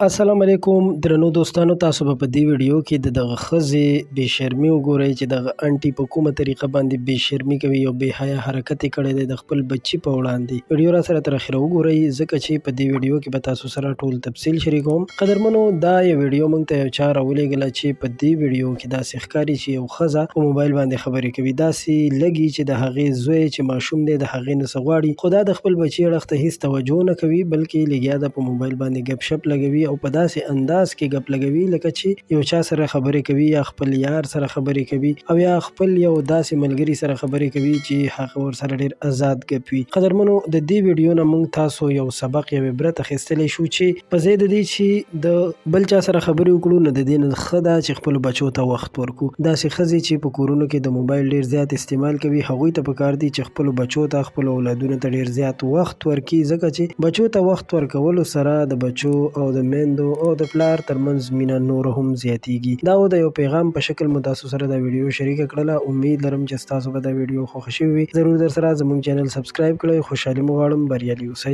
السلام علیکم درنو دوستانو، تاسو به په دې ویډیو کې د دغه ښځې بې شرمي وګورئ چې دغه انټي په کومه طریقه باندې بې شرمي کوي او بې حیا حرکت یې کړی دی د خپل بچي په وړاندې. ویډیو را سره تر اخره وګورئ، ځکه چې په دې ویډیو کې به تاسو سره ټول تفصیل شریکوم. قدرمنو، دا یو ویډیو موږ ته یو چا راولېږله چې په دې ویډیو کې داسې ښکاري چې یو ښځه په موبایل باندې خبرې کوي. داسې لګي چې د هغې زوی چې ماشوم دی، د هغې نه څه غواړي، خو دا د خپل بچي اړخ ته هیڅ توجه نه کوي، بلکې لګیا ده په موبایل باندې ګپ شپ لګوي او په داسې انداز کې ګپ لګوي لکه چې یو چا سره خبرې کوي، یا خپل یار سره خبرې کوي او یا خپل یو داسې ملګري سره خبرې کوي چې هغه ورسره ډیر ازاد ګپ وي. قدرمنو، د دې ویډیو نه موږ تاسو یو سبق، یو عبرت اخیستلی شو چې په ځای د دې چې د بل چا سره خبرې وکړو، نو د دې نه ښه ده چې خپلو بچو ته وخت ورکړو. داسې ښځې چې په کورونو کې د موبایل ډیر زیات استعمال کوي، هغوی ته پکار دي چې خپلو بچو ته، خپلو اولادونو ته ډیر زیات وخت ورکړي، ځکه چې بچو ته وخت ورکولو سره د بچو او د میندو او د پلار تر منځ مینه نوره هم زیاتیږي. دا و د یو پیغام په شکل مو تاسو سره دا ویډیو شریکه کړله. امید لرم چې ستاسو به دا ویډیو خوښه شوې وي. ضرور درسره زموږ چینل سبسکرایب کړئ. خوشحالي مو غواړم. بریالي اوسئ.